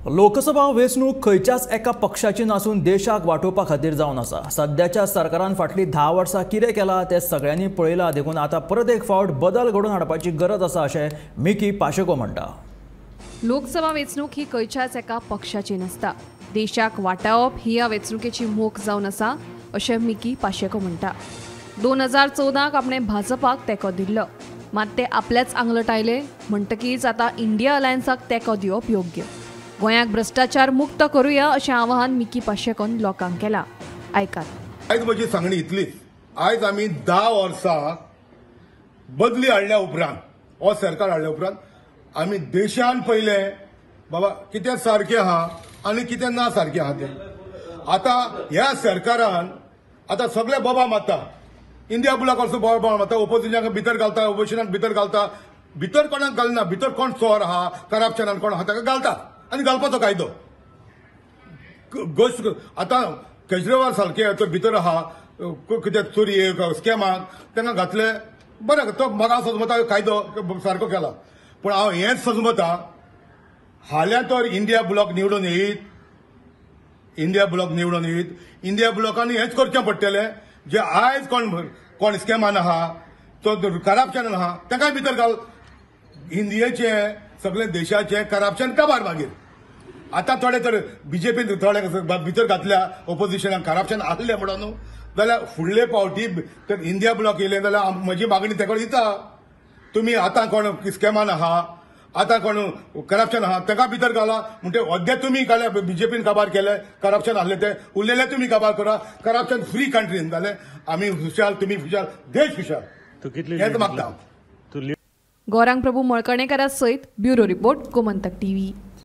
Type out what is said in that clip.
लोकसभा वेंचणूक खंयच्याच एका पक्षाची नासून देशाक वाटोवपा खातीर जावन आसा। सद्याच्या सरकारान फाटलीं 10 वर्सां कितें केलां तें सगळ्यांनी पळयलां, देखून आतां परत एक फावट बदल घडोवन हाडपाची गरज आसा अशें मिकी पाशेको म्हणटा। लोकसभा वेंचणूक ही खंयच्याच एका पक्षाची नासता, देशाक वाटावप ही ह्या वेंचणुकेची मोख जावन आसा अशें मिकी पाशेको म्हणटा। 2014 आपणें भाजपाक तेंको दिल्लो, मात ते आपल्याच आंगलट आयले म्हणटकीच आतां इंडिया अलायन्साक तेंको दिवप योग्य। गोंयाक भ्रष्टाचार मुक्त करूया अशें आवाहन मिकी पाशेकोन लोकांक केलां। आयकात। आयज म्हजी सांगणी इतलीच, आयज आमी 10 वर्सां बदली हाडल्या उपरांत, हो सरकार हाडल्या उपरांत आमी देशान पयलें बाबा कितें सारकें आहा आनी कितें ना सारकें आहा तें। आतां ह्या सरकारान आतां सगळे बोबा मारता, इंडिया ब्लॉक असो बोबा मारता, ओपोजिशनाक भितर घालता, ओपोजिशनाक भितर घालता, भितर कोणाक घालना, भितर कोण चोर आहा, करप्शनान कोण आहा ताका घालता आनी घालपाचो कायदो गोश्ट। आतां केजरीवाल सारके तो भितर आहा, कितें चोरयेक स्कॅमाक तांकां घातले, बरें तो म्हाका सजमता कायदो सारको केला। पूण हांव हेंच सजमता, हाल्यां तर इंडिया ब्लॉक निवडून येयत, इंडिया ब्लॉक निवडून येयत, इंडिया ब्लॉकान हेंच करचें पडटलें, जे आयज कोण कोण स्कॅमान आहा, तो करप्शनान आहा तांकां भितर घाल। इंडियेचें सगळे देशाचें करप्शन काबार मागीर। आतां थोडे तर बीजेपीन थोडे भितर घातल्या ओपोजिशनाक करप्शन आहलें म्हणून न्हू, जाल्यार फुडले फावटी तर इंडिया ब्लॉक येयलें जाल्यार म्हजी मागणी तेका दिता, तुमी आतां कोण स्कॅमान आहा, आतां कोण करप्शन आहा ताका भितर घाला, म्हणटे अद्या तुमी काडल्या बीजेपीन काबार केले, करप्शन आहलें तें उरलेलें तुमी काबार करा, करप्शन फ्री कंट्रीन जालें आमी खुशाल, तुमी खुशाल, देश खुशाल, हेंच मागता। गौरांग प्रभू मळकणेकरा सयत ब्युरो रिपोर्ट, गोमंतक टीव्ही।